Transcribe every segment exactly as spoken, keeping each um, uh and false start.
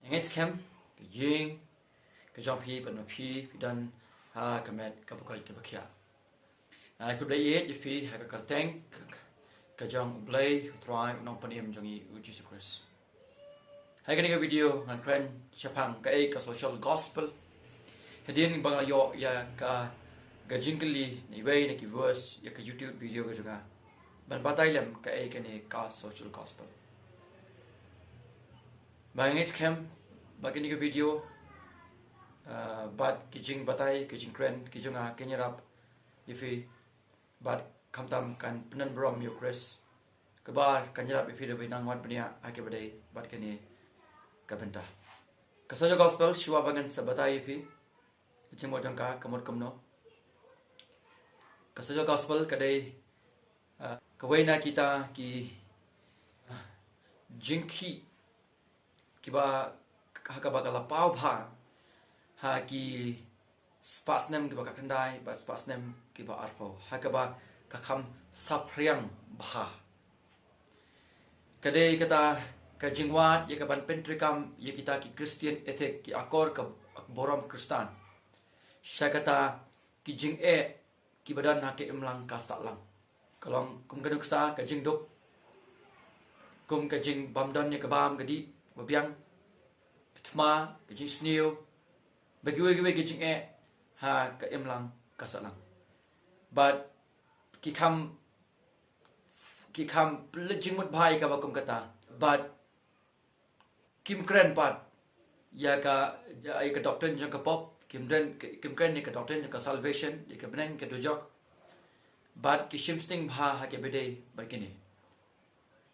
Ngeit skhem ka ïing ka jong phi bad ma phi phi don ha ka met ka ba koit ka ba khiah. Ai khublei ïa phi ha ka kyrteng ka jong U Blei U Trai U Nongpynim jong ngi U Jisu Khrist. Ha kane ka video ngan kren shaphang kaei ka social gospel. Hadien ba nga la ïoh ïa ka ka jingkylli na iwei na ki viewers ïa ka YouTube video ka jong nga ban batai lem kaei kane ka social gospel. Ba ngeit skhem ba kane ka video bad ki jingbatai ki jingkren ki jong nga kin ïarap ïa phi bad khamtam kan pyndonkam ïa U Khrist. Kaba kan ïarap ïa phi da ba nang wat bniah ha kaba dei bad kane ka bynta. Ka social gospel shuwa ba ngan sa batai ïa phi ka jingmut jong ka ka mut kumno. Ka social gospel ka dei kawei na kita ki jingkhih kiba ha kaba ka la paw bha ha ki spah snem kiba ka khyndai bad spah snem kiba arphew ha kaba ka kham saphriang bha. Ka dei kata ka jingwad ïa ka ban pyntreikam ïa kita ki Christian ethic ki akor ka burom Khristan sha kata ki jingeh kiba don ha ka imlang ka sahlang. Ka long kum ka nuksa ka jingduk kum ka jingbym don ïa ka bam ka dih ba biang ka thma ka jingsniew ba kiwei kiwei ka jingeh ha ka imlang ka sahlang. Bad ki kham ki kham pynlut jingmut bha ïa kaba kum kata bad kim kren pat ïa ka ïa ka doctrine jong ka pop kim kren kim kren ïa ka doctrine jong ka salvation ïa ka bneng ka dujok. Bad ki shim sting bha ha kaba dei bad kine.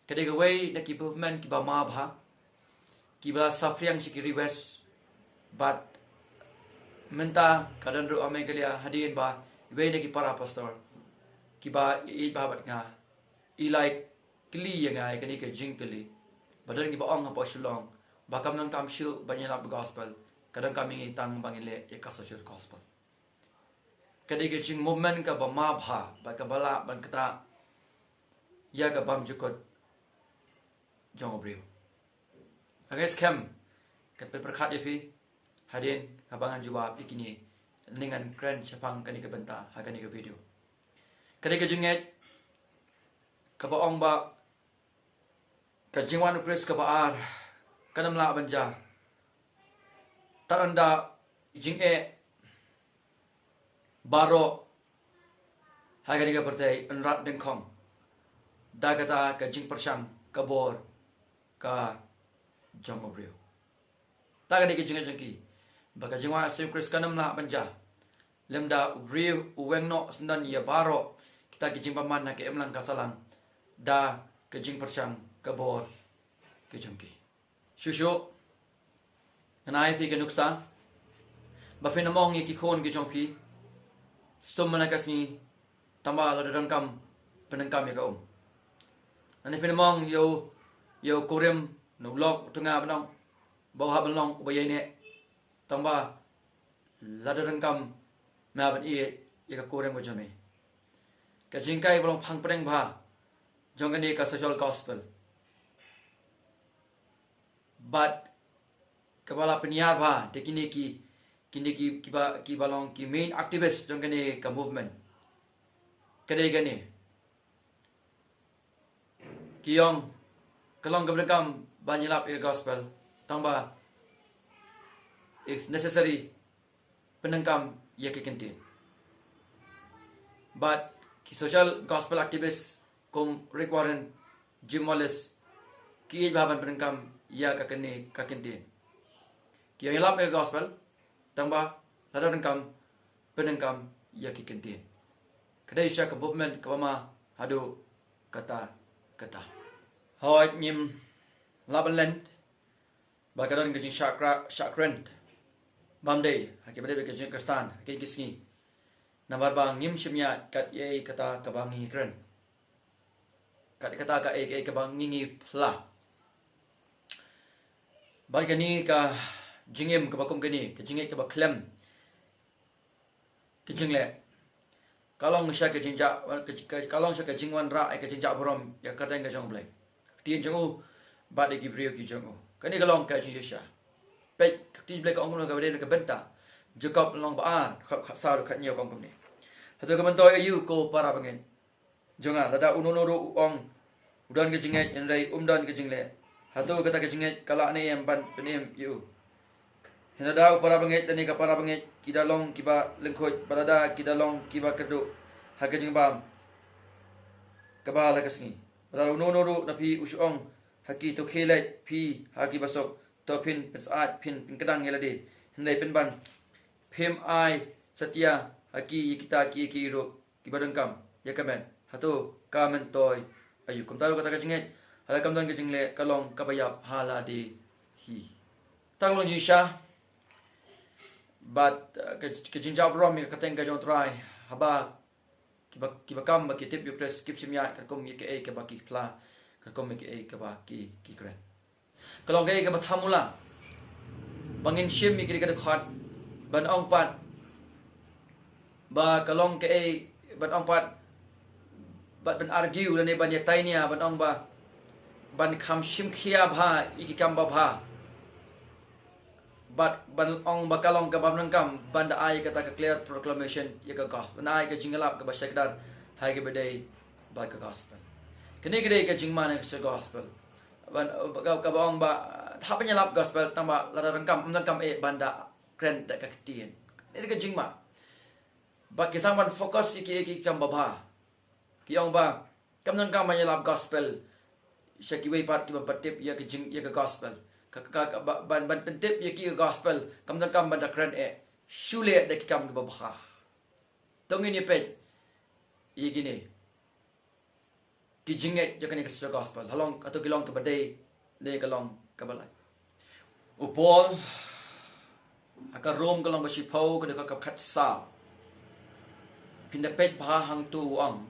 Ka dei kawei na ki movement kiba ma bha kiba la saphriang sha ki ri West. Bad mynta ka don ruh ha Meghalaya hadien ba iwei na ki para pastor kiba ïeit bha bad nga i like kylli ïa nga ïa kane ka jingkylli. Ba don kiba ong hapoh Shillong ba kam donkam shuh ban ïalap gospel ka donkam ïa ngi tang ba ngin leh ïa ka social gospel. Ka dei ka jingmovement kaba ma bha bad kaba lah ban ktah ïa ka bymjukut jong u briew. Nga ngeit skhem kan pynpyrkhat ïa phi hadien haba ngan jubab ïa kine ne ngan kren shaphang kane ka bynta ha kane ka video. Ka dei ka jingngeit kaba ong ba ka jingwan u Khrist kaba ar kan ym lah ban jia tad ynda jingeh baroh ha kane ka pyrthei yn rat dyngkhong da kata ka jingpyrshang ka bor ka jong u briew. Ta ka dei ka jingngeit jong ki ba ka jingwan u Khrist kan ym lah ban jia lymda u briew u weng noh syndon ïa baroh kita ki jingbymman ha ka imlang ka sahlang da ka jingpyrshang ka bor ka jong ki. Shuh shuh ngan ai phi ka nuksa ba phin ym ong ïa ki khun ki jong phi sum mynta ka sngi tangba lada donkam pyndonkam ïa ka um. Ngan ai phin ym ong ïa u ïa u kurim na u lok u tnga ban ong ba u hap ban long uba ïaineh tangba lada donkam me ban ïeit ïa ka kurim ka jong me. Ka jingkai ba long phang pdeng bha jong kane ka social gospel. Bad kaba la pynïar bha da kine ki kine ki kiba kiba long ki main activist jong kane ka movement. Ka dei kane ki ong ka long kaba donkam ban ïalap ïa ka gospel tangba if necessary pyndonkam ïa ki kyntien. Bad ki social gospel activist kum Rick Warren, Jim Wallis ki ïeit bha ban pyndonkam ïa ka kane ka kyntien. Ki ïalap ïa ka gospel tangba lada donkam pyndonkam ïa ki kyntien. Ka dei sha ka movement kaba ma haduh kata kata. Hooid ngim lah ban len ba ka don ka jingshah kren bym dei ha kiba dei ka jingkhristan ha kine ki sngi. Namar ba ngim shim ïa kat ïa kata kaba ngi kren kat kata ka ei ka ei kaba ngi ngi phla. Bad kane ka jingim kaba kum kane ka jingim kaba khlem ka jingleh ka long sha ka jingjah ka long sha ka jingwanrah ka jingjah burom ïa ka kyrteng ka jong U Blei, ka ktien jong u bad ïa ki briew ki jong u. Kane ka long ka jingshisha. Peit, ka ktien Blei ka ong kumno, kaba dei na ka bynta Jakob lynnong ba ar, khat, khat saw, khat hynñiew ka ong kumne. Hato ka myntoi aïu ko para bangeit jong nga, lada uno uno ruh u ong, u don ka jingngeit hynrei um don ka jingleh, hato kata ka jingngeit ka lah ne em ban pynim ïa u? Hynrei lada u para bangeit lane ka para bangeit ki da long kiba lyngkhuid, bad lada ki da long kiba kyrduh ha ka jingbam kaba la ka sngi, bad lada uno uno ruh na phi u shu ong ha ki, to khie leit phi ha kiba suk, to phin pynsyaid, phin pynkdang ïa lade, hynrei pynban phim ai satia ha ki ïa kita ki, ki ruh kiba donkam ïa ka met, hato ka myntoi aïu? Kumta ruh kata ka jingngeit, lada kam don ka jingleh, ka long kaba ïap ha lade hi. Tang long jingshisha bad, eh, ka, ka jingjaw burom ïa ka kyrteng ka jong U Trai, haba kiba, kiba kam ba ki tip ïa U Khrist kim shim ïa ka kum ïa kaei kaba ki phla, ka kum ïa kaei kaba ki, ki kren. Ka long kaei kaba thamula ba ngin shim ïa kane ka dkhot, ban ong pat ba ka long kaei, ban ong pat, bad ban argue lane ban ïa tainia, ban ong ba ban kham shim khia bha ïa ki kam babha, bad ban ong ba ka long kaba bym donkam ban da ai kata ka clear proclamation ïa ka gospel, ban ai ka jingïalap kaba shakdar ha kaba dei bad ka gospel. Kane ka dei ka jingma na ka gospel. Ban, ka, kaba ong ba, hap ban ïalap gospel, tang ba lada donkam, ym donkam eh ban da kren da ka ktien. Kane ka jingma. Ba ki sdang ban focus ïa ki, ïa ki kam babha. Ki ong ba kam donkam ban ïalap gospel sha kiwei pat kiba pyntip ïa ka jing, ïa ka gospel. Ka, ka, ka, ba, ban, ban pyntip ïa ki ka gospel, kam donkam ban da kren eh. Shu leh da ki kam kiba bha. To ngin ïa peit ïa kine ki jingngeit jong kane ka social gospel, ha long, hato ki long kaba dei ne ka long kaba lait. U Paul ha ka Rom ka lynnong ba shiphew, ka dkhot kaba khatsaw, phin da peit bha hangto u ong,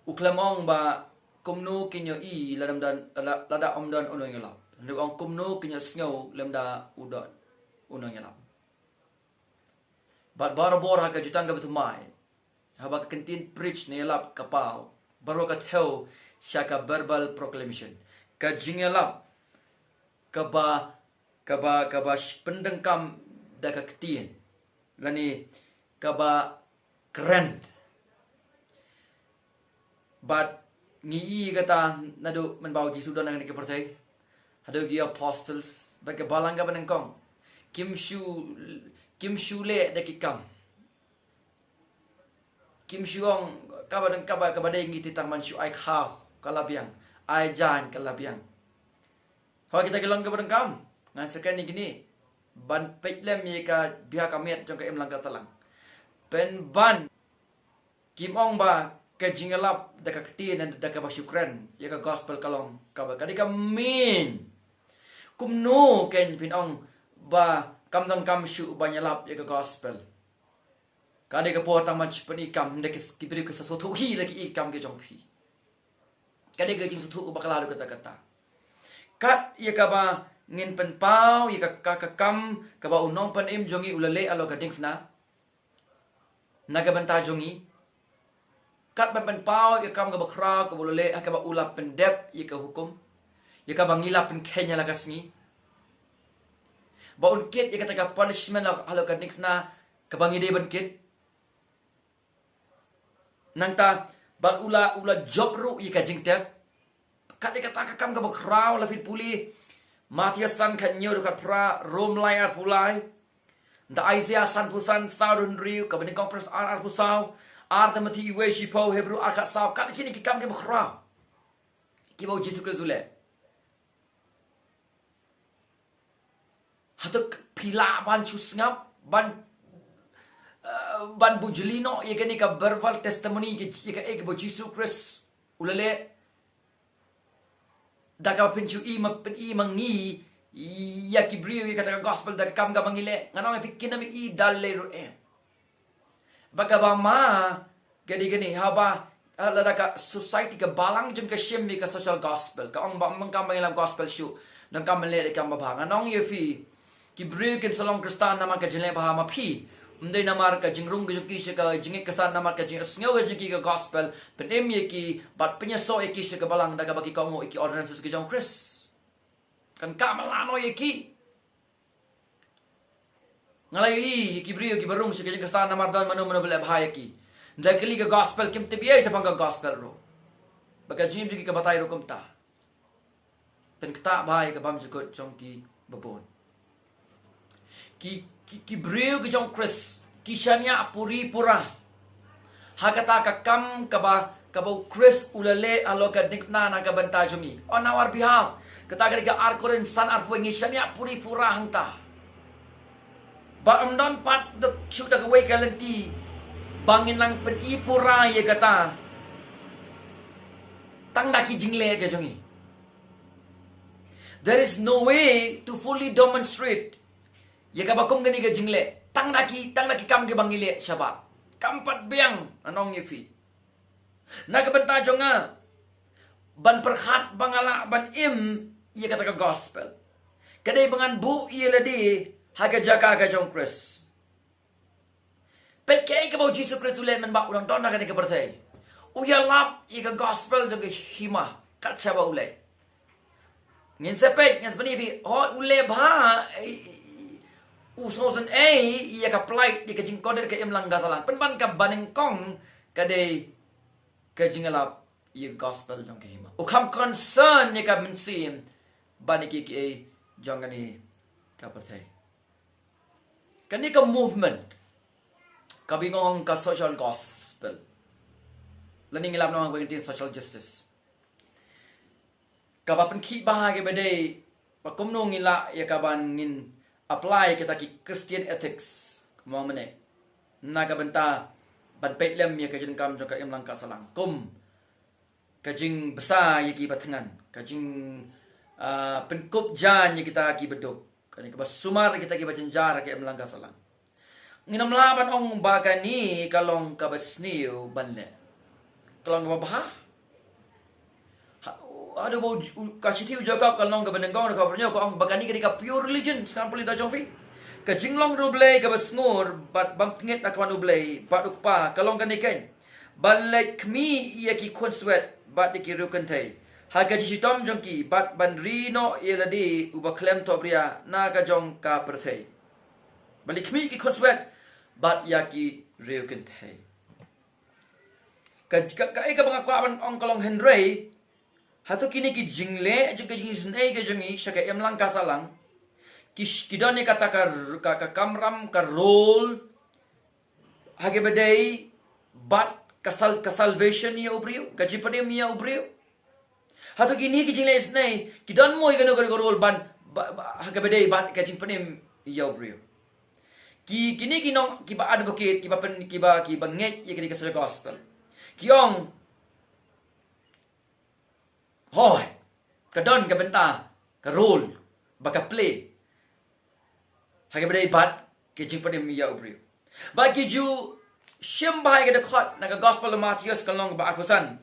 u khlem ong ba kumno kin ïohi lada ym don, lada, lada ym don u nongïalap, hynrei u ong kumno kin ïohsngew lymda u don u nongïalap. Bad barabor ha ka jutang kaba thymmai, haba ka ktien preach ne ïalap ka paw, baroh ka thew sha ka verbal proclamation, ka jingïalap kaba, kaba, kaba sh-, pyndonkam da ka ktien, lane kaba kren. Bad ngi i kata naduh mynba u Jisu don ha kane ka pyrthei, haduh ki apostles bad ka balang kaba nyngkong, kim shu, kim shu leh da ki kam. Kim shu ong kaba dang, kaba, kaba dei ngi te tang ban shu ai khaw ka la biang, ai jaiñ ka la biang. Hooid, kita ki long kaba donkam, ngan sa kren ïa kine, ban peit lem ïa ka bha ka miat jong ka imlang ka tlang. Pynban kim ong ba ka jingïalap da ka ktien, da kaba shu kren ïa ka gospel, ka long kaba, ka dei ka main. Kumno kein phin ong ba kam donkam shuh ban ïalap ïa ka gospel? Ka dei ka por tang ban shu pyni kam, hynda ki, ki briew ki sa sngewthuh hi la ki i kam ki jong phi. Ka dei ka jingsngewthuh ba ka la dei kata kata. Kat ïa kaba ngin pynpaw ïa ka, ka, ka kam kaba u nongpynim jong ngi u la leh halor ka diengphna na ka bynta jong ngi. Kat ban pynpaw ïa ka kam kaba khraw kaba u la leh, ha kaba u la pyndep ïa ka hukum, ïa kaba ngi la pynkheiñ ha la ka sngi, ba un kit ïa kata ka punishment halor ka diengphna kaba ngi dei ban kit. Nangta bad u la, u la jop ruh ïa ka jingtep. Kat ïa kata ka kam kaba khraw, la phin pule Mathaios san khathynñiew dkhot phra, Rom lai arphew lai, da Isaiah sanphew san saw dkhot hynriew, kaba nyngkong Korinth ar arphew saw, ar Timothi wei shiphew, Hebru ar khatsaw, kat kine ki kam kiba khraw kiba u Jisu Khrist u leh. Hato phi lah ban shu sngap, ban, eh, ban bujli noh ïa kane ka verbal testimony, ïa ka, ïa ka, eh, kaba u Jisu Khrist u la leh? Da kaba phin shu i ma, phin i ma ngi ïa ki briew ïa kata ka gospel da ka kam kaba ngi leh. Ngan ong ïa phi, kin ym i da lei ruh eh. Ba kaba ma ka dei kane, haba, eh, lada ka society, ka balang jong ka shim ïa ka social gospel, ka ong ba ym donkam ban ïalap gospel shuh, donkam ban leh da ki kam babha. Ngan ong ïa phi, ki briew kin sa long Khristan namar ka jingleh bha ma phi. Ym dei namar ka jingrung ka jong ki sha ka jingngeit ka san, namar ka jingïasngew ka jong ki ka gospel, pynim ïa ki bad pynïasoh ïa ki sha ka balang da kaba ki kohnguh ïa ki ordinances ki jong u Khrist. Kan kah mala noh ïa ki. Nga la ïohi ïa ki briew kiba rung sha ka jingkhristan namar don mano mano ba leh bha ïa ki. Ynda ki kylli ka gospel kim tip ei shaphang ka gospel ruh. Ba ka jingim jong ki ka batai ruh kumta. Pynktah bha ïa ka bamjukut jong ki babun. Ki, ki, ki briew ki jong Khrist ki shaniah puri pura ha kata ka kam kaba, kaba u Khrist u la leh halor ka diengphna na ka bynta jong ngi, on our behalf. Kata ka dei ka ar Korinth san arphew, ngi shaniah puri pura hangta. Ba ym don pat duk shuh da kawei ka lynti ba ngin nang pyni pura ïa kata tang da ki jingleh ka jong ngi. There is no way to fully demonstrate ïa kaba kum kane ka jingleh tang da ki, tang da ki kam kiba ngi leh shabar. Kam pat biang, nga ong ïa phi. Na ka bynta jong nga ban pyrkhat ba nga lah ban im ïa kata ka gospel, ka dei ba ngan buh ïa lade ha ka jaka ka jong Khrist. Peit kaei kaba u Jisu Khrist u leh mynba u dang don ha kane ka pyrthei. U ïalap ïa ka gospel jong ka hima kat shaba u leit. Ngin sa peit, ngin sa pyni ïa phi, hooid u leh bha, eh, u sngewsynei ïa ka plight, ïa ka jingkordit ka imlang ka sahlang. Pynban kaba nyngkong ka dei ka jingïalap ïa ka gospel jong ka hima. U kham concern ïa ka mynsiem bad ïa kiei kiei jong kane ka pyrthei. Kane ka movement kaba ngi ong ka social gospel, lane ngi lap noh ba ngi ong social justice, kaba pynkhih bha kaba dei ba kumno ngi lah ïa kaban ngin apply kita ki Christian ethics, kumno mynne, na ka bynta ban peit lem ïa ka jingdonkam jong ka imlang ka sahlang, kum ka jingbsa ïa kiba thngan, ka jing, ah, pynkup jan ïa kita kiba duk, kane kaba sumar ïa kita kiba jynjar ha ka imlang ka sahlang. Ngin ym lah ban ong ba kane ka long kaba sniew ban leh. Ka long kaba bha. Ha, haduh ba u, u, ka shithi u Jakob ka lynnong kaba nyngkong dkhot kaba hynñiew ka ong ba kane ka dei ka pure religion, sngap pule da jong phi. Ka jinglong riewblei kaba sngur bad bymtngit na khmat U Blei bad U Kpa ka long kane keiñ: ban leit khmih ïa ki khunswet bad ïa ki riewkynthei ha ka jingshitom jong ki, bad ban ri noh ïa lade uba khlem thohbria na ka jong ka pyrthei. Ban leit khmih ïa ki khunswet bad ïa ki riewkynthei. Ka, ka, kaei kaba nga kwah ban ong ka long hynrei, hato kine ki jingleh jong ka jingsngew ka jong ngi sha ka imlang ka sahlang ki, ki don ïa kata ka, ka, ka kamram, ka role ha kaba dei bad ka sal-, ka salvation ïa u briew, ka jingpynim ïa u briew? Hato kine ki jingleh sngew ki don mo ïa kano kano ka role ban, ba, ba, ha kaba dei bad ka jingpynim ïa u briew? Ki, kine ki nong, kiba advocate, kiba pyn, kiba, kiba ngeit ïa kine ka social gospel, ki ong, hooid, ka don ka bynta, ka role ba ka play ha kaba dei bad ka jingpynim ïa u briew. Ba ki ju shim bha ïa ka dkhot na ka gospel u Mathaios ka lynnong kaba arphew san,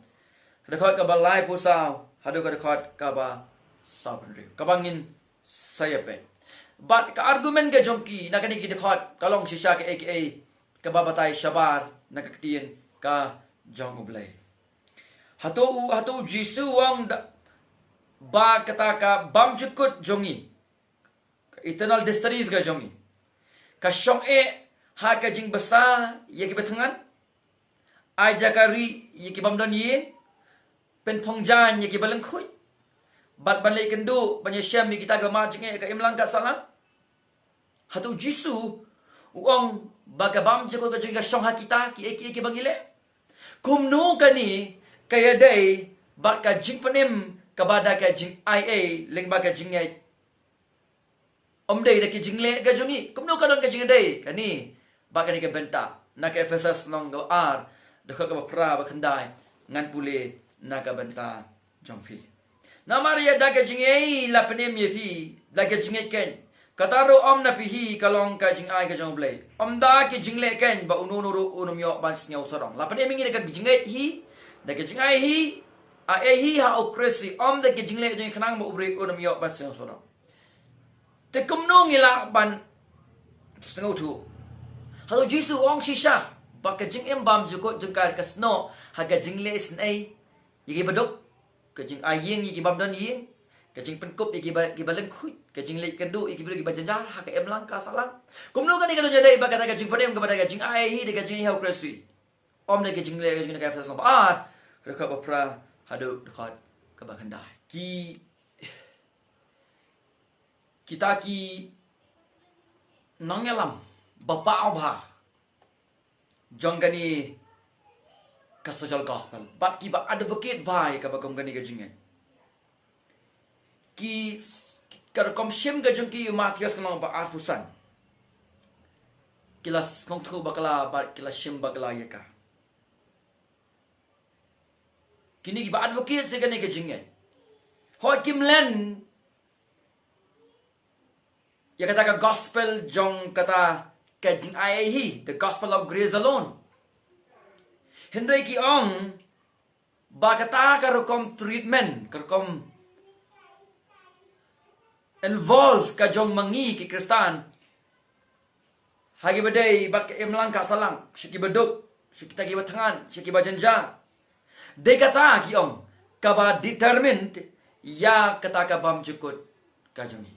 ka dkhot kaba laiphew saw haduh ka dkhot kaba sawphew hynriew, kaba ngin sa ïa peit. Bad ka argument ka jong ki na kane ki dkhot ka long shisha kaei kaei kaba batai shabar na ka ktien ka jong U Blei. Hato u, hato u Jisu u ong da, ba kata ka bamjukut jong ngi, ka eternal destinies ka jong ngi, ka shong eh ha ka jingbsa ïa kiba thngan, ai jaka rieh ïa ki bym don ïing, pynphong jan ïa kiba lyngkhuid, bad ban leit kynduh ban ïashem ïa kita kiba mad jingeh ha ka imlang ka sahlang? Hato u Jisu u ong ba ka bamjukut ka jong ngi ka shong ha kita kiei kiei kiba ngi leh? Kumno kane ka ïadei bad ka jingpynim kaba da ka jingai ei lyngba ka jingngeit? Ym dei da ki jingleh ka jong ngi. Kumno ka don ka jingïadei kane bad kane ka bynta? Na ka Ephesus lynnong kaba ar, dkhot kaba phra bad khyndai, ngan pule na ka bynta jong phi. Namar ïa da ka jingaiei la pynim ïa phi, da ka jingngeit keiñ. Kata ruh ym na phi hi, ka long ka jingai ka jong U Blei. Ym da ki jingleh keiñ ba uno uno ruh un ym ïoh ban sngew sarong. La pynim ïa ngi da ka jingngeit hi, da ka jingai hi, a, eh hi ha u Khrist hi, ym da ki jingleh jong ngi khnang ba u briew un ym ïoh ban sngew sarong. Te kumno ngi lah ban sngewthuh? Hato u Jisu u ong shisha ba ka jingim bamjukut jong ka ka snoh ha ka jingleh sngew ïa kiba duk, ka jingai ïing ïa ki bym don ïing, Ka jingpynkup ïa kiba, kiba lyngkhuid, ka jingleh kynduh ïa kiba, kiba jynjar ha ka imlang ka sahlang. Kumno kane ka don ïadei bad kata ka jingpynim kaba dei ka jingai hi, dei ka jingaiei ha u Khrist. Ym dei ka jingleh ka jingkynduh ka Ephesus lynnong ba ar, dkhot ba phra haduh dkhot kaba khyndai. Ki, kita ki nongïalam ba paw bha jong kane ka social gospel bad kiba advocate bha ïa kaba kum kane ka jingngeit, ki, ka rukom shim ka jong ki, u Mathaios ka lynnong ba arphew san, ki la sngewthuh bakla bad ki la shim bakla ïa ka. Kine kiba advocate ïa kane ka jingngeit, hooid, kim len ïa kata ka gospel jong kata ka jingaiei hi, the gospel of grace alone. Hynrei ki ong ba kata ka rukom treatment, ka rukom involve ka jong ma ngi ki Khristan ha kiba dei bad ka imlang ka sahlang, sha kiba duk, sha kita kiba thngan, sha kiba jynjar, dei kata, ki ong, kaba determined ïa kata ka bymjukut ka jong ngi.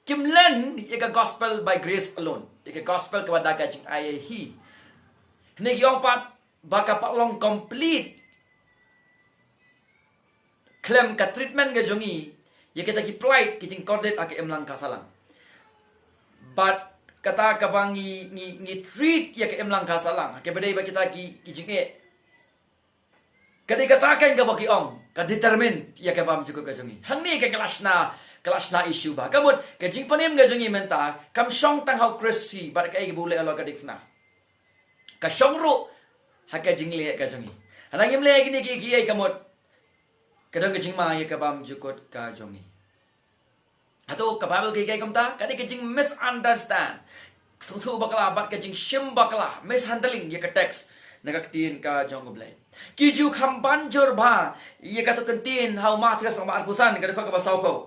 Kim len ïa ka gospel by grace alone, ïa ka gospel kaba da ka jingaiei hi. Hynrei ki ong pat ba ka pat long complete khlem ka treatment ka jong ngi ïa kita ki plight, ki jingkordit ha ka imlang ka sahlang. Bad kata kaba ngi, ngi, ngi treat ïa ka imlang ka sahlang ha kaba dei bad kita ki, ki jingeh, ka dei kata keiñ kaba ki ong ka determine ïa ka bymjukut ka jong ngi. Hangne ka, ka la shna, ka la shna issue bha. Ka mut ka jingpynim ka jong ngi mynta kam shong tang ha u Khrist hi bad kaei kaba u leh halor ka ding phna. Ka shong ruh ha ka jingleh ka jong ngi. Haba ngim leh kine kiei kiei, ka mut ka don ka jingma ïa ka bymjukut ka jong ngi. Hato ka Baibl ka hikai kumta? Ka dei ka jing misunderstand, sngewthuh bakla bad ka jingshim bakla, mishandling ïa ka text na ka ktien ka jong U Blei. Ki ju kham ban jur bha ïa kato ka ktien ha u Mathaios lynnong ba arphew san, ka dkhot kaba sawphew,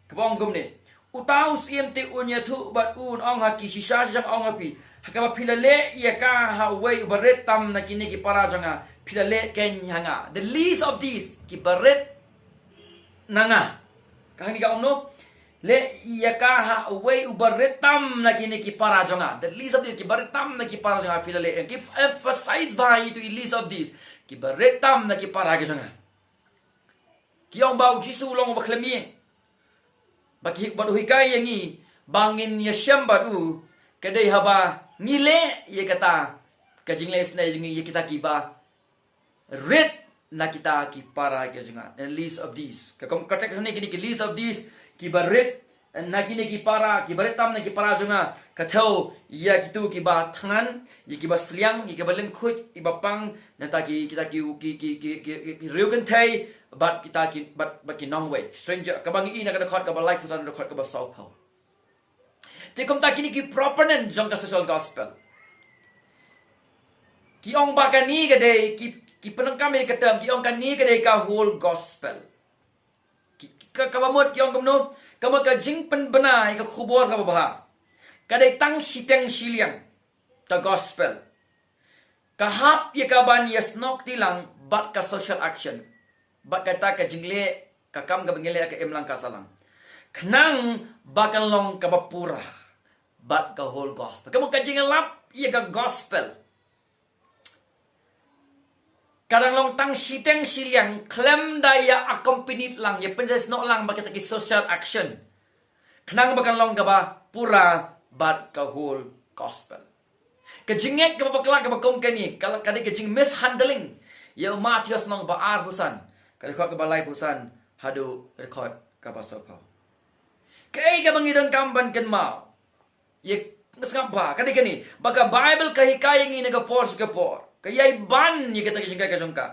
kaba ong kumne: Uta u syiem te un ïathuh bad un ong ha ki, shisha shisha nga ong ha phi, ha kaba phi la leh ïa ka ha uwei uba rit tam na kine ki para jong nga, phi la leh keiñ ha nga. The least of these, kiba rit na nga. Ka hangne ka ong kumno? Leh ïa ka ha uwei uba rit tam na kine ki para jong nga. The least of these, kiba rit tam na ki para jong nga phi la leh. Ki emphasize bha ïa itu, least of these, kiba rit tam na ki para ki jong nga. Ki ong ba u Jisu u long uba khlem ïing. Bad ki, bad u hikai ïa ngi ba ngin ïashem bad u, ka dei haba ngi leh ïa kata ka jingleh isynei jong ngi ïa kita kiba rit na kita ki para ki jong nga. The least of these. Ka kum ka text hangne, kine ki least of these, kiba rit na kine ki para, kiba rit tam na ki para jong nga, ka thew ïa kitu kiba thngan, ïa kiba sliang, ïa kiba lyngkhuid, ïa kiba pang, nangta ki, kita ki, ki, ki riew kynthei, bad kita ki, bad, bad ki nongwei, stranger, kaba ngi i na ka dkhot kaba laiphew san, dkhot kaba sawphew. Te kumta kine ki proponent jong ka social gospel ki ong ba kane ka dei, ki, ki pyndonkam ïa ka term, ki ong kane ka dei ka whole gospel. Ki, ki, ka, kaba mut ki ong kumno? Ka mut ka jingpynbna ïa ka khubor kaba bha ka dei tang shiteng shiliang ka gospel. Ka hap ïa ka ban ïasnoh kti lang bad ka social action, bad kata ka jingleh, ka kam kaba ngi leh ha ka imlang ka sahlang, khnang ba kan long kaba pura bad ka whole gospel. Ka mut ka jingïalap ïa ka gospel ka dang long tang shiteng shiliang khlem da ïa accompanied lang, ïa pynjah snoh lang bad kita ki social action, khnang ba kan long kaba pura bad ka whole gospel. Ka jingngeit kaba bakla kaba kum kane, ka, ka dei ka jing mishandling ïa u Mathaios lynnong ba arphew san, ka dkhot kaba laiphew san haduh ka dkhot kaba sawphew. Kaei kaba ngi donkam ban kynmaw ïa, nga sngap ba ka dei kane, ba ka Baibl ka hikai ïa ngi na ka por sha ka por, ka ïai ban ïa kita ki jinghikai ka jong ka,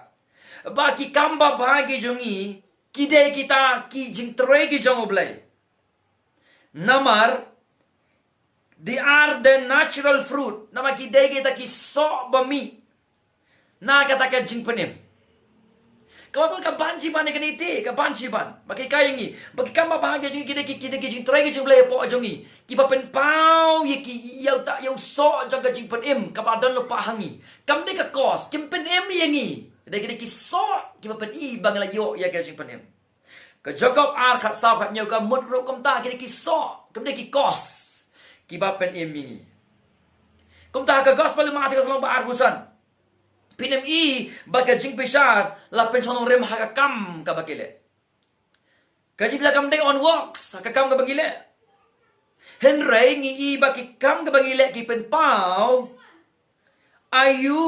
ba ki kam babha ki jong ngi ki dei kita ki jingtrei ki jong U Blei. Namar they are the natural fruit. Namar ki dei kita ki soh ba mih na kata ka jingpynim. Ka Baibl ka ban shiban ïa kane te, ka ban shiban. Ba ka hikai ïa ngi ba ki kam babha ki jong ngi ki dei ki, ki dei ki jingtrei ki jong U Blei hapoh jong ngi, kiba pynpaw ïa ki, ïa uta, ïa u soh jong ka jingpynim kaba don lypa ha ngi. Kam dei ka cause, kim pynim ïa ngi. Dei ki, dei ki soh kiba pyni ba ngi la ïoh ïa ka jingpynim. Jakob ar khat saw khat hynñiew ka mut ruh kumta, ki dei ki soh, kim dei ki kos kiba pynim ïa ngi. Kumta ha ka gospel u Mathaios lynnong ba arphew san, phin ym i ba ka jingbishar la pynshong nongrim ha ka kam kaba ki leh. Ka jingbishar kam dei on works, ha ka kam kaba ngi leh. Hynrei ngi i ba ki kam kaba ngi leh ki pynpaw aïu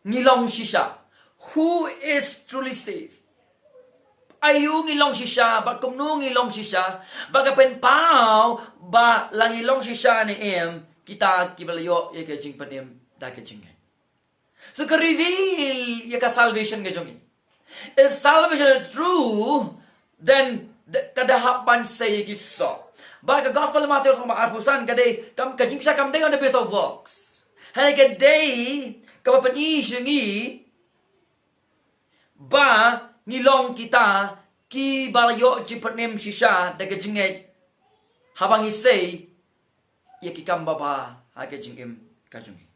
ngi long shisha. Who is truly saved? Aïu ngi long shisha, bad kumno ngi long shisha, bad ka pynpaw ba la ngi long shisha ne em kita kiba la ïoh ïa ka jingpynim da ka jingngeit. So ka reveal ïa ka salvation ka jong ngi. If salvation is true, then the, ka da hap ban sei ïa ki soh. Bad ka gospel Mathaios lynnong ba arphew san ka dei, kam, ka jingbishar kam dei on the basis of works. Hynrei ka dei kaba pyni sha ngi ba ngi long kita kiba la ïoh jingpynim shisha da ka jingngeit haba ngi sei ïa ki kam babha ha ka jingim ka jong ngi.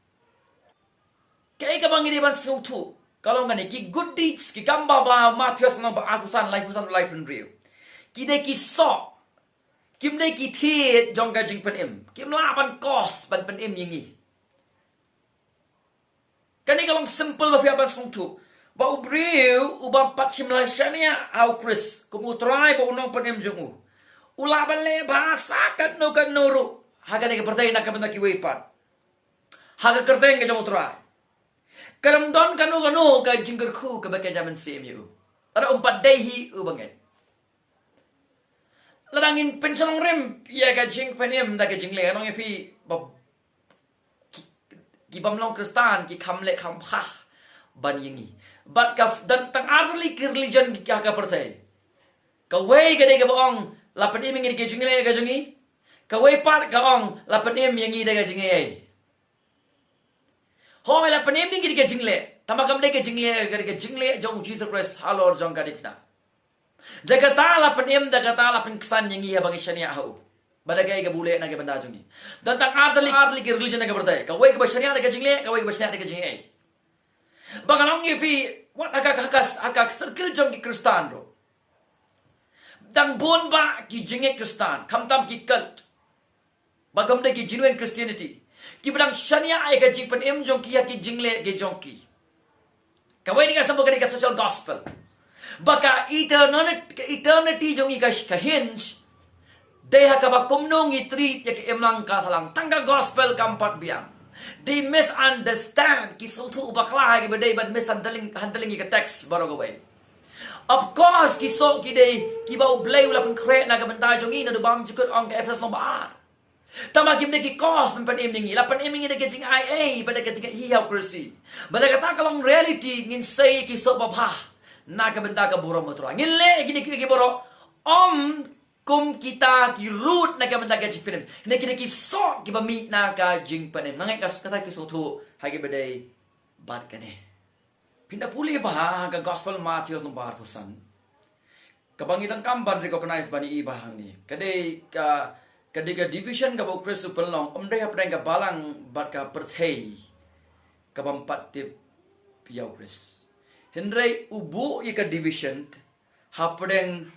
Kaei kaba ngi dei ban sngewthuh ka long kane, ki good deeds, ki kam babha, Mathaios lynnong ba arphew san, laiphew san, laiphew hynriew, ki dei ki soh, kim dei ki thied jong ka jingpynim, kim lah ban kos ban pynim ïa ngi. Kane ka long simple ba phi hap ban sngewthuh ba u briew uba pat shym la shaniah ha u Khrist kum u Trai bad u Nongpynim jong u, u lah ban leh bha sa katno katno ruh ha kane ka pyrthei na ka bynta kiwei pat, ha ka kyrteng ka jong u Trai. Kam don kano kano ka jingkyrkhu kaba ka ïa mynsiem ïa u. Lada um pat dei hi u bangeit. Lada ngin pynshong nongrim ïa ka jingpynim da ka jingleh, ngan ong ïa phi ba ki, ki bym long Khristan ki kham leh kham bha ban ïa ngi. Bad ka don tang ar tylli ki religion ha ka pyrthei. Kawei ka dei kaba ong la pynim ïa ngi da ka jingleh ka jong ngi. Kawei pat ka ong la pynim ïa ngi da ka jingaiei. Hooid, la pynim ïa ngi da ka jingleh, tangba kam dei ka jingleh, ka dei ka jingleh jong u Jisu Khrist halor jong ka dipna. Da kata la pynim, da kata la pynksan ïa ngi haba ngi shaniah ha u. Bad da kaei kaba u leh na ka bynta jong ngi. Don tang ar tylli, ar tylli ki religion na ka pyrthei. Kawei kaba shaniah da ka jingleh, kawei kaba shaniah da ka jingaiei. Ba ngan ong ïa phi, wat ha ka, ha ka, ha ka circle jong ki Khristan ruh, dang bun bah ki jingngeit Khristan, khamtam ki cult, ba kam dei ki genuine Christianity, kiba dang shaniah ïa ka jingpynim jong ki ha ki jingleh ki jong ki. Kawei na ka symbols ka dei ka social gospel. Ba ka eternity, ka eternity jong ngi ka, ka hinge dei ha kaba kumno ngi treat ïa ka imlang ka sahlang. Tang ka gospel kam pat biang. They misunderstand, ki sngewthuh bakla ha kiba dei ban mishandling, handling ïa ka text baroh kawei. Of course ki soh ki dei kiba U Blei u la pynkhreh na ka bynta jong ngi, naduh bymjukut, ong ka Ephesos lynnong ba ar. Tangba kim dei ki cause ban pynim ïa ngi. La pynim ïa ngi da ka jingaiei bad da ka jingaiei ha u Khrist. Bad da kata ka long reality, ngin sei ki soh babha na ka bynta ka burom U Trai. Ngin leh kine kiei kiei baroh ym kum kita ki root na ka bynta ka jingpynim. Kine, kine ki soh kiba mih na ka jingpynim. Nga ngeit ka, kata phi sngewthuh ha kiba dei bad kane. Phin da pule bha ha ka gospel Mathaios lynnong ba arphew san, kaba ngi donkam ban recognize ban ïohi bha hangne. Ka dei ka, ka dei ka division kaba u Khrist u pynlong, ym dei hapdeng ka balang bad ka pyrthei ka bym pat tip ïa u Khrist. Hynrei u buh ïa ka division hapdeng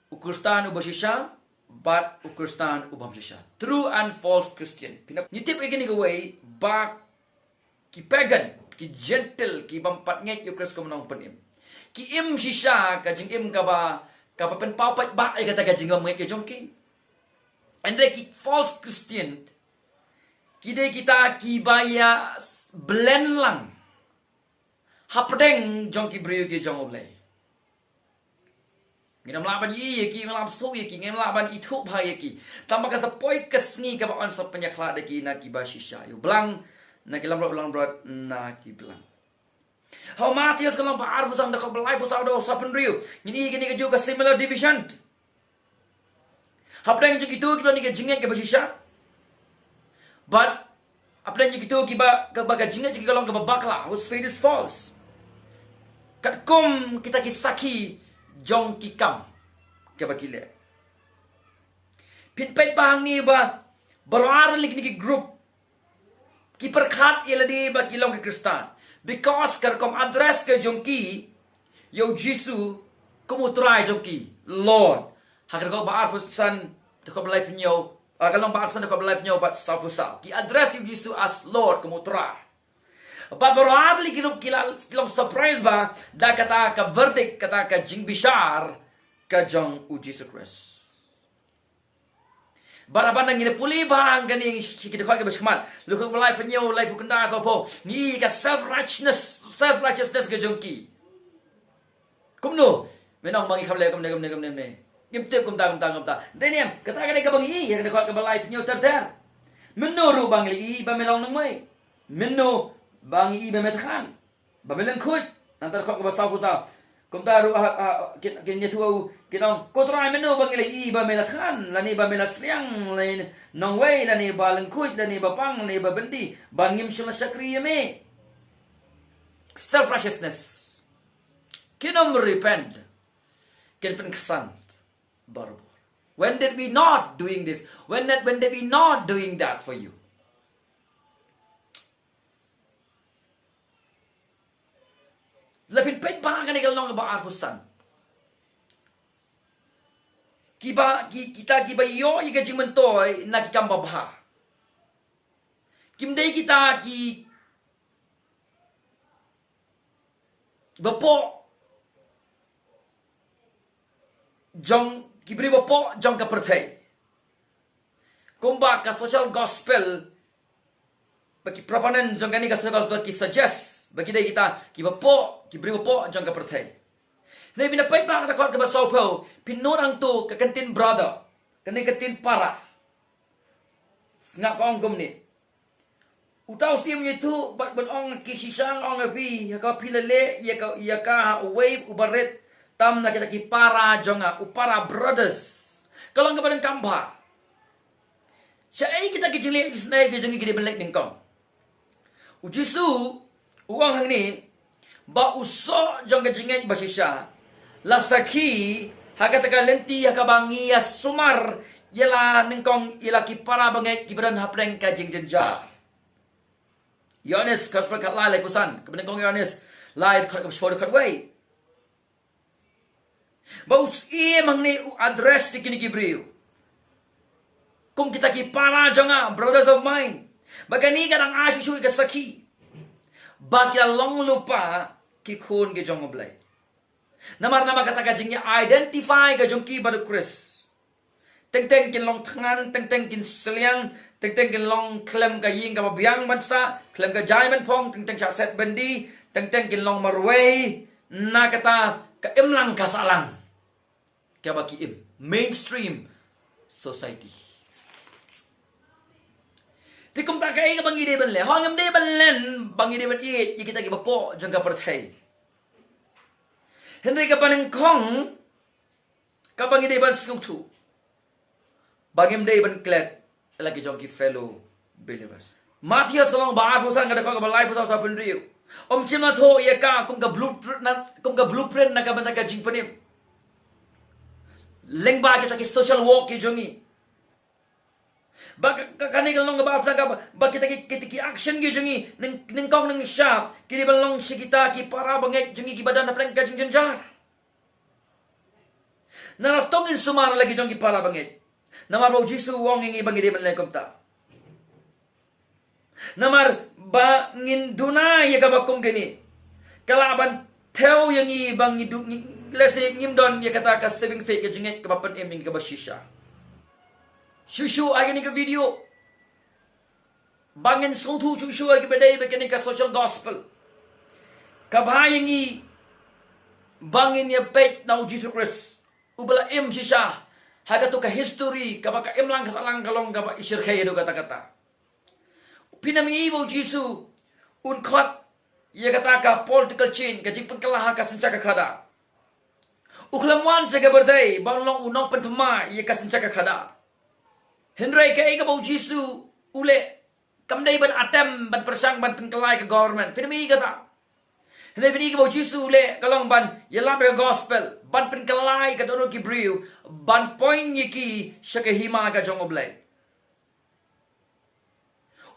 u Khristan uba shisha bad u Khristan u bym shisha. True and false Christian. Phin da, ngi tip ïa kine kiwei ba ki pagan, ki Gentile, ki bym pat ngeit ïa u Khrist kum u Nongpynim, ki im shisha ka jingim kaba, kaba pynpaw paidbah ïa kata ka jingbymngeit ka jong ki. Hynrei ki false Christian ki dei kita kiba ïa blend lang hapdeng jong ki briew ki jong U Blei. Ngim lah ban ïohi ïa ki, ngim lah ban sngewthuh ïa ki, ngim lah ban ithuh bha ïa ki. Tangba ka sa poi ka sngi kaba yn sa pynïakhlad ïa ki na kiba shisha. Ïa u blang na ki langbrot, langbrot na ki blang. Ha u Mathaios ka lynnong ba arphew san, dkhot ba laiphew saw haduh sawphew hynriew, ngin ïohi kane kajuh ka similar division. Hapdeng jong kito kiba don ïa ka jingngeit kaba shisha, bad hapdeng jong kito kiba, kaba ka jingngeit jong ki ka long kaba bakla, whose faith is false. Katkum kita ki sakhi jong ki kam kaba ki leh. Phin peit bha hangne ba baroh ar tylli kine ki group ki pyrkhat ïa lade ba ki long ki Khristan because ka rukom address ka jong ki ïa u Jisu kum u Trai jong ki, Lord. Ha ka dkhot ba arphew san, dkhot ba laiphew hynñiew, ah, ka lynnong ba arphew san, dkhot ba laiphew hynñiew bad sawphew saw, ki address ïa u Jisu as Lord, kum u Trai. Bad baroh ar lei ki ruh ki la, ki long surprise ba da kata ka verdict, kata ka jingbishar ka jong u Jisu Khrist. Bad haba ngi ïa pule bha hangne, ki dkhot kiba shakhmat, lynnong ba laiphew hynñiew, laiphew khyndai, sawphew, ngi ïohi ka self righteousness, self righteousness ka jong ki. Kumno? Me ong ba ngi kham leh kumne, kumne, kumne, kumne. Ngim tip kumta, kumta, kumta. Dei ne em, kata ka dei kaba ngi ïohi ha ka dkhot kaba laiphew hynñiew ter ter. Mynno ruh ba ngi la ïohi ba me long nongwei? Mynno ba ngi ïohi ba me thngan, ba me lyngkhuid? Nangta dkhot kaba sawphew saw. Kumta ruh, ah, ah, kin, kin ïathuh, kin ong, ko Trai, mynno ba ngi la ïohi ba me la thngan, lane ba me la sliang, lane nongwei, lane ba lyngkhuid, lane ba pang, lane ba byndi, ba ngim shym la shakri ïa me? Self righteousness. Kin ym repent. Kin pynksan barabor. When did we not doing this? When did, when did we not doing that for you? Lada phin peit bha ha kane ka lynnong ba arphew san, kiba, ki, kita kiba ïoh ïa ka jingmyntoi na ki kam babha, kim dei kita ki bapoh jong, ki briew bapoh jong ka pyrthei. Kumba ka social gospel, ba ki proponent jong kane ka social gospel ki suggest ba ki dei kita ki bapoh, ki briew bapoh jong ka pyrthei. Hynrei phin ïa peit bha ha ka dkhot kaba sawphew, phin note hangto ka kyntien brother, kane ka kyntien para. Sngap, ka ong kumne: Uta u syiem u ïathuh bad ban ong, ki shisha nga ong ïa phi, ïa ka phi la leh ïa ka, ïa ka ha uwei u barit tam na kita ki para jong nga, u para, brothers. Ka long kaba donkam bha. Shaei kita ki jingleh isynei ki jong ngi ki dei ban leh nyngkong? U Jisu u ong hangne ba u soh jong ka jingngeit ba shisha la sakhi ha kata ka lynti ha kaba ngi ïa sumar ïa la nyngkong ïa la ki para bangeit kiba don hapdeng ka jingjynjar. Ïoannis, ka Gospel khatlai, laiphew san, kaba nyngkong Ïoannis lai, dkhot kaba shiphew, dkhot wei. Ba u syiem hangne u address ïa kine ki briew kum kita ki para jong nga, brothers of mine. Ba kane ka dang ai shuh shuh ïa ka sakhi ba ki la long lypa ki khun ki jong U Blei. Namar, namar kata ka jingïa identify ka jong ki bad U Khrist, teng teng kin long thngan, teng teng kin sliang, teng teng kin long khlem ka ïing kaba biang ban sah, khlem ka jaiñ ban phong, teng teng shah set byndi, teng teng kin long marwei na kata ka imlang ka sahlang kaba ki im, mainstream society. Te kumta kaei kaba ngi dei ban leh? Ho, ngim dei ban len ba ngi dei ban ïeit ïa kita kiba poh jong ka pyrthei. Hynrei kaba nyngkong kaba ngi dei ban sngewthuh ba ngim dei ban klet la ki jong ki fellow believers. Mathaios ka lynnong ba arphew san, ka dkhot kaba laiphew saw, sawphew hynriew. Ym shym la thoh ïa ka kum ka blueprint na, kum ka blueprint na ka bynta ka jingpynim lyngba kita ki social work ki jong ngi. Ba ka, ka, kane ka lynnong kaba arphew san, ka ba, ba kita ki, kita ki action ki jong ngi nyng, nyngkong nyngshap ki dei ban long sha kita ki para bangeit jong ngi kiba don hapdeng ka jingjynjar. Nangta to ngin sumar la ki jong ki para bangeit. Namar ba U Jisu u ong ïa ngi ba ngi dei ban leh kumta. Namar ba ngin duna ïa kaba kum kane, ka lah ban thew ïa ngi ba ngi du, ngi, lehse ngim don ïa kata ka saving faith, ka jingngeit kaba pynim ïa ngi kaba shisha. Shuh shuh ha kane ka video, ba ngin sngewthuh shuh shuh ïa kiba dei bad kane ka social gospel. Ka bha ïa ngi ba ngin ïa peit na U Jisu Khrist uba la im shisha ha kato ka history kaba ka imlang ka sahlang ka long kaba i shyrkhei haduh katta katta. Phin ym ïohi ba U Jisu un khot ïa kata ka political change, ka jingpynkylla ha ka synshar ka khadar. U khlem wan sha ka pyrthei ban long u nongpynthymmai ïa ka synshar ka khadar. Hynrei kaei kaba U Jisu u leh, kam dei ban attempt ban pyrshang ban pynkylla ïa ka government. Phin ym ïohi kata. Hynrei phin ïohi kaba U Jisu u leh ka long ban ïalap ïa ka gospel, ban pynkylla ïa ka dohnud ki briew, ban point ïa ki sha ka hima ka jong U Blei.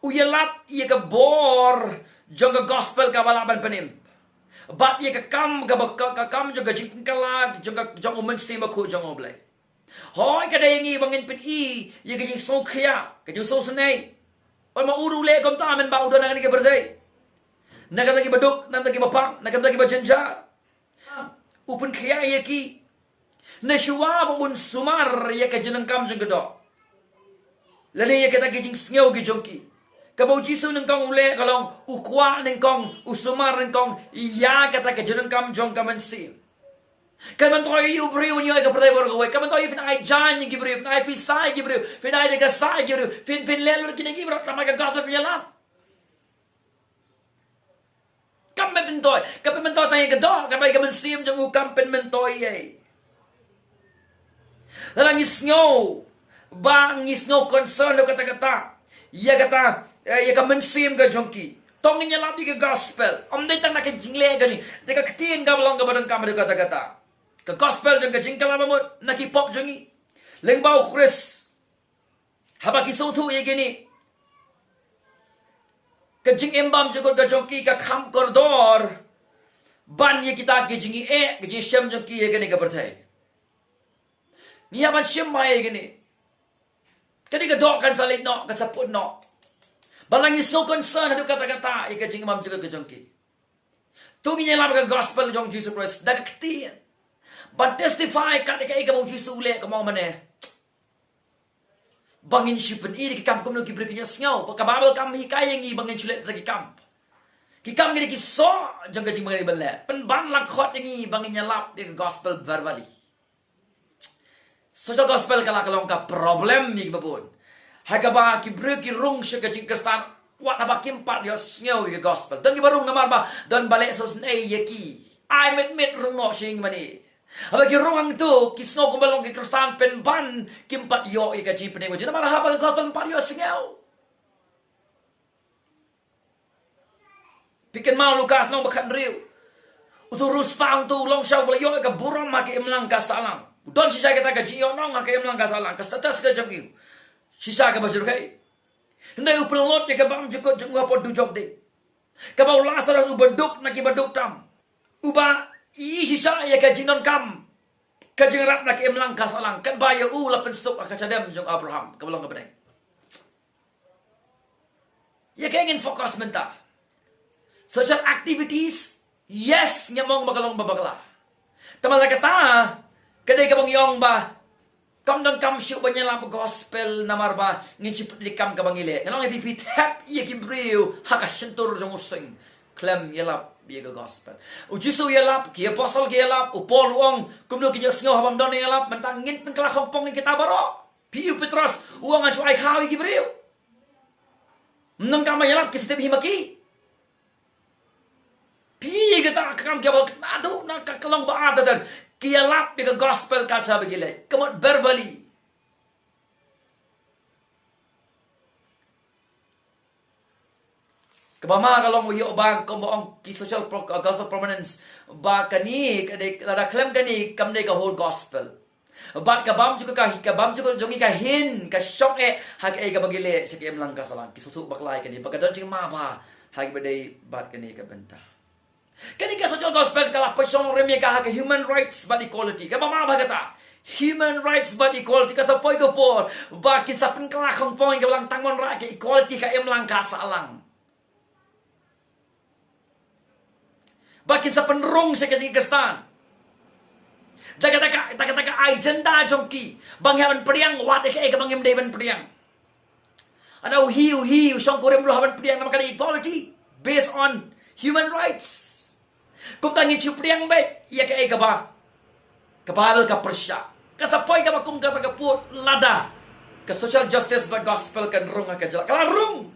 U ïalap ïa ka bor jong ka gospel kaba lah ban pynim. bad ïa ka kam, ka, ka, ka kam jong ka jingpynkylla jong ka, jong u Mynsiem Bakhuid jong U Blei. Hooid, ka dei ïa ngi ba ngin pyni ïa ka jingsngewkhia, ka jingsngewsynei. Oi, ma u ruh u leh kumta mynba u don ha kane ka pyrthei. Na ka bynta kiba duk, na ka bynta kiba pang, na ka bynta kiba jynjar, u pynkhia ïa ki. Nashwa ba un sumar ïa ka jingdonkam jong ka doh, lane ïa kata ki jingsngew ki jong ki. Kaba u Jisu nyngkong u leh ka long u kwah nyngkong, u sumar nyngkong ïa kata ka jingdonkam jong ka mynsiem. Kam myntoi ïa u briew un ïoh ïa ka pyrthei baroh kawei. Kam myntoi ïa phin ai jaiñ ïa ki briew, phin ai pisa ïa ki briew, phin ai da ka sah ïa ki briew, phin, phin leh lut kine ki briew tang ma ka gospel phin ïalap. Kam myntoi, kam myntoi tang ïa ka doh, kaba ïa ka mynsiem jong u kam pynmyntoi ei. Lada ngi sngew ba ngi sngew concern ïa kata kata, ïa kata, eh, ïa ka mynsiem ka jong ki, to ngin ïalap ïa ka gospel. Ym dei tang na ka jingleh ka jong ngi, da ka ktien kaba long kaba donkam ïa kata kata. Ka gospel jong ka jingkylla bamut na ki pop jong ngi. Lyngba u Khrist. Haba ki sngewthuh ïa kine, ka jingim bymjukut ka jong ki ka kham kordor ban ïa kita ki jingeh, ki jingshem jong ki ïa kane ka pyrthei. Ngi hap ban shim bha ïa kine. Kane ka doh kan sa leit noh, kan sa put noh. Ba la ngi sngew concern haduh katta katta ïa ka jingim bymjukut ka jong ki, to ngin ïalap ka gospel jong Jisu Khrist da ka ktien, ban testify kat ïa kaei kaba u Jisu u leh, ka mut mane ba ngin shu pyni da ki kam kumno ki briew kin ïohsngew. Ba ka Baibl kam hikai ïa ngi ba ngin shu leh da ki kam. Ki kam ki dei ki soh jong ka jingmane ban leh, pynban lyngkhot ïa ngi ba ngin ïalap ïa ka gospel verbally. Social gospel ka la ka long ka problem ïa kiba bun, ha kaba ki briew ki rung sha ka jingkhristan wat haba kim pat ïohsngew ïa ka gospel. Don kiba rung namar ba don ba leh sngewsynei ïa ki. Ai mit mit rung noh sha ïing mane. Haba ki rung hangto ki sngew kumba long ki khristan pynban kim pat ïoh ïa ka jingpynim ka jong, namar haba ka gospel ym pat ïohsngew. Phi kynmaw Lukas lynnong ba khathynriew. Uto u riewspah hangto u long shisha uba la ïoh ïa ka burom ha ka imlang ka sahlang. U don shisha kata ka jingïohnong ha ka imlang ka sahlang, ka status ka jong u shisha kaba jyrkhei. Hynrei u pynlut ïa ka bymjukut jong u hapoh dujok ding. Kaba u Lasaros uba duk na kiba duk tam, uba ïohi shisha ïa ka jingdonkam, ka jingïarap na ka imlang ka sahlang, katba ïa u la pynsuk ha ka shadem jong Abraham kaba long ka bneng. Ïa kaei ngin focus mynta? Social activities, yes, ngi ong ba ka long ba bakla. Tangba la kata ka dei kaba ngi ong ba kam donkam shuh ban ïalap gospel namar ba ngin shu pynlong kam kaba ngi leh. Ngan ong ïa phi, phi thep ïa ki briew ha ka shyntur jong u sing khlem ïalap ïa ka gospel. U Jisu u ïalap, ki apostol ki ïalap, u Paul u ong kumno kin ïohsngew haba ym don ïalap. Mynta ngin pynkylla khongpong ïa kita baroh. Phi ïohi u Petros u ong ngan shu ai khaw ïa ki briew. Ym donkam ban ïalap, ki sa tip hi ma ki. Phi ïohi kata ka kam kiba naduh na ka kylleng ba ar, ki ïalap ïa ka gospel katba ki leh, ka mut verbally. Kaba ma ka long ba ïoh ba kumba ong ki social pro-, gospel prominence, ba kane ka dei, lada khlem kane kam dei ka whole gospel. Bad ka bymjukut ka, ka bymjukut jong ngi ka hin, ka shong eh ha kaei kaba ngi leh sha ka imlang ka sahlang. Ki sngewthuh bakla ïa kane ba ka don jingma bha ha kaba dei bad kane ka bynta. Kane ka social gospel ka la pynshong rim ïa ka ha ka human rights bad equality. Kaba ma bha kata, human rights bad equality, ka sa poi ka por ba kin sa pynkylla khongpong ïa ka balang tang ban wanrah ka equality ha ka imlang ka sahlang. Ba kin sa pynrung sha ka jingkhristan da kata ka, da kata ka agenda jong ki ba ngi hap ban pdiang wat ïa kaei kaba ngim dei ban pdiang. Lada u hi, u hi, u shongkurim ruh hap ban pdiang namar ka dei equality based on human rights. Kumta ngin shu pdiang beit ïa kaei kaba ka Baibl ka pyrshah. Ka sa poi kaba kum kata ka pud lada ka social justice bad gospel kan rung ha ka jylla. Ka la rung.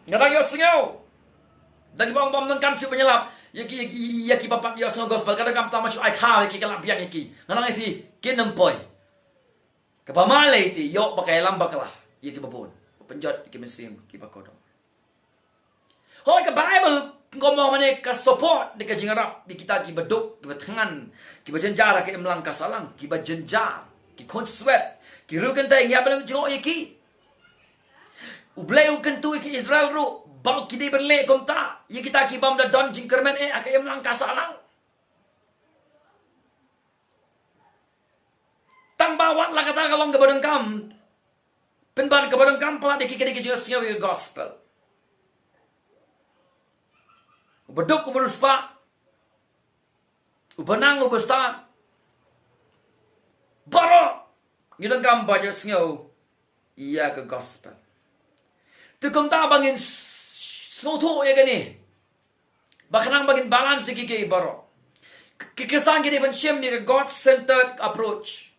Nga dang ïohsngew da kiba ong ba ym donkam shuh ban ïalap ïa ki, ïa ki, ïa kiba pat ïohsngew gospel. Ka donkam tang ban shu ai khaw ïa ki, ka la biang ïa ki. Nga ong ïa phi, kin ym poi. Kaba ma lei te ïoh ba ka ïalam bakla ïa kiba bun, ba pynjot ïa ki mynsiem kiba kordor. Hooid, ka Baibl, kumba ong mane, ka support da ka jingïarap ïa kita kiba duk, kiba thngan, kiba jynjar ha ka imlang ka sahlang, kiba jynjar, ki khun swet, ki riewkynthei, ngi hap ban lyngngoh ïa ki. U Blei u kyntu ïa ki Israel ruh ba ki dei ban leh kumta ïa kita ki bym da don jingkyrmen eh ha ka imlang ka sahlang. Tang ba wat la kata ka long kaba donkam. Pynban kaba donkam palat ïa ki ka dei ka jingsngew ïa ka gospel. Uba duk uba riewspah, uba nang uba stad, baroh ngi donkam ba jingsngew ïa ka gospel. Te kumta ba ngin sngewthuh ïa kane, ba khnang ba ngin balance ïa ki, ki baroh. Ki Khristan ki dei ban shim ïa ka God centered approach.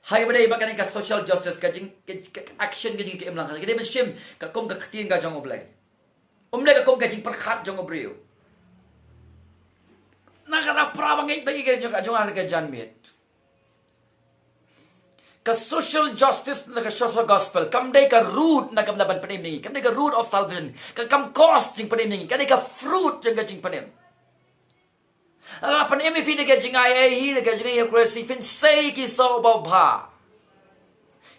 Hai ba dei ba kane ka social justice, ka jing, ka, ka action, ka jing ka imlang, ka dei ban shim ka kum ka ktien ka jong U Blei. Um dei ka kum ka jingpyrkhat jong u briew. Na kata para bangeit ba ïa ka jong ka jong ka janmiet. Ka social justice na ka social gospel kam dei ka root na kam na ban pynim ni, kam dei ka root of salvation. Ka kam cause jingpynim ni, ka dei ka fruit jong ka jingpynim. La pynim ïa phi da ka jingai ei hi, da ka jingai ei Khrist, phin sei ki soh babha.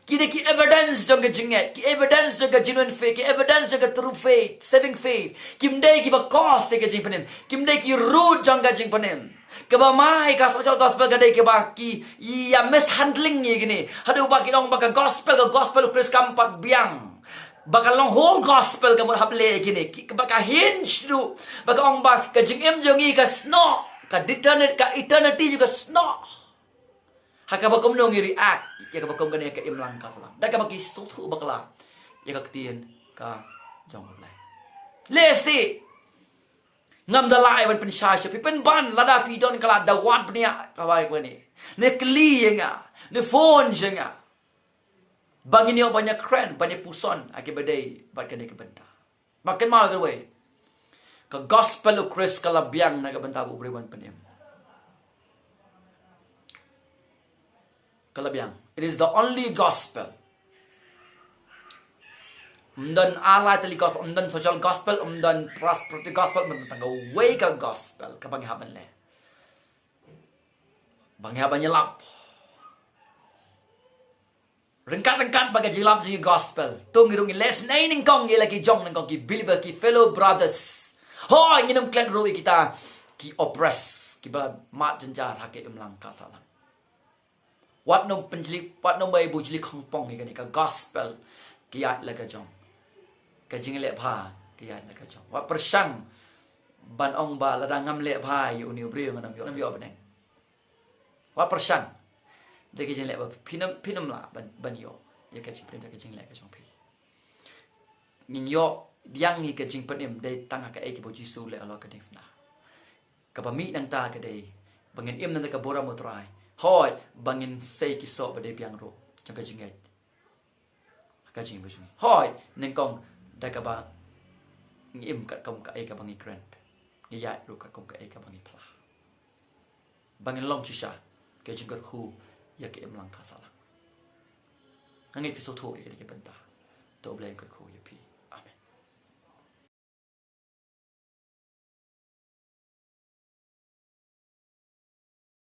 Ki dei ki evidence jong ka jingngeit, ki evidence jong ka genuine faith, ki evidence jong ka true faith, saving faith. Kim dei kiba cause ïa ka jingpynim, kim dei ki root jong ka jingpynim. Kaba mai ka social gospel ka dei kaba ki ïa mishandling ïa kine. Haduh ba ki ong ba ka gospel, ka gospel u Khrist kam pat biang. Ba ka long whole gospel ka mut hap leh ïa kine. Ki, ba ka hinge ruh, ba ka ong ba ka jingim jong ngi ka snoh, ka eternity, ka eternity jong ka snoh. Ha kaba kumno ngi react ïa kaba kum kane ka imlang ka sahlang, da kaba ki sngewthuh bakla ïa ka ktien ka jong U Blei. Lehse ngam da lah ban pynshai sha phi, pynban lada phi don ka lad, da wad bniah kawei kawei ne, ne kylli ïa nga, ne phone ïa nga, ba ngin ïoh ban ïakren, ban ïapuson ha kiba dei bad kane ka bynta. Ba kynmaw kawei, ka gospel u Khrist ka la biang na ka bynta ba u briew un pynim. Ka la biang. It is the only gospel. Ym don ar lai tylli gospel, ym don social gospel, ym don prosperity gospel, ym don tang kawei ka gospel kaba ngi hap ban leh. Ba ngi hap ban ïalap ryngkat ryngkat bad ka jinglap jong ka gospel. To ngi ruh ngin leh sngewthuh nyngkong ïa la ki jong nyngkong, ki believer, ki fellow brothers. Hooid, ngin ym klet ruh ïa kita ki oppress, kiba mad jynjar ha ka imlang ka sahlang. Wat nym pynjli, wat nym ba ïa ba u jli khongpong ïa kane ka gospel, ka ïaid la ka jong. Ka jingleh bha ka ïaid la ka jong. Wat pyrshang ban ong ba lada ngam leh bha ïa une u briew ngan ym ïoh, ym ïoh bneng. Wat pyrshang da ka jingleh bha, phin ym, phin ym lah ban, ban ïoh ïa ka jingpynim da ka jingleh ka jong phi. Ngin ïoh biang ïa ka jingpynim dei tang ha kaei kaba u Jisu u leh halor ka diengphna. Kaba mih nangta ka dei ba ngin im nangta ka burom u Trai. Hooid, ba ngin sei ki soh ba dei biang ruh jong ka jingngeit ha ka jingim jong ngi. Hooid, nyngkong da kaba ngi im katkum kaei kaba ngi kren, ngi ïaid ruh katkum kaei kaba ngi phla. Ba ngin long shisha ka jingkyrkhu ïa ka imlang ka sahlang. Nga ngeit phi sngewthuh ïa kane ka bynta. To U Blei un kyrkhu ïa phi.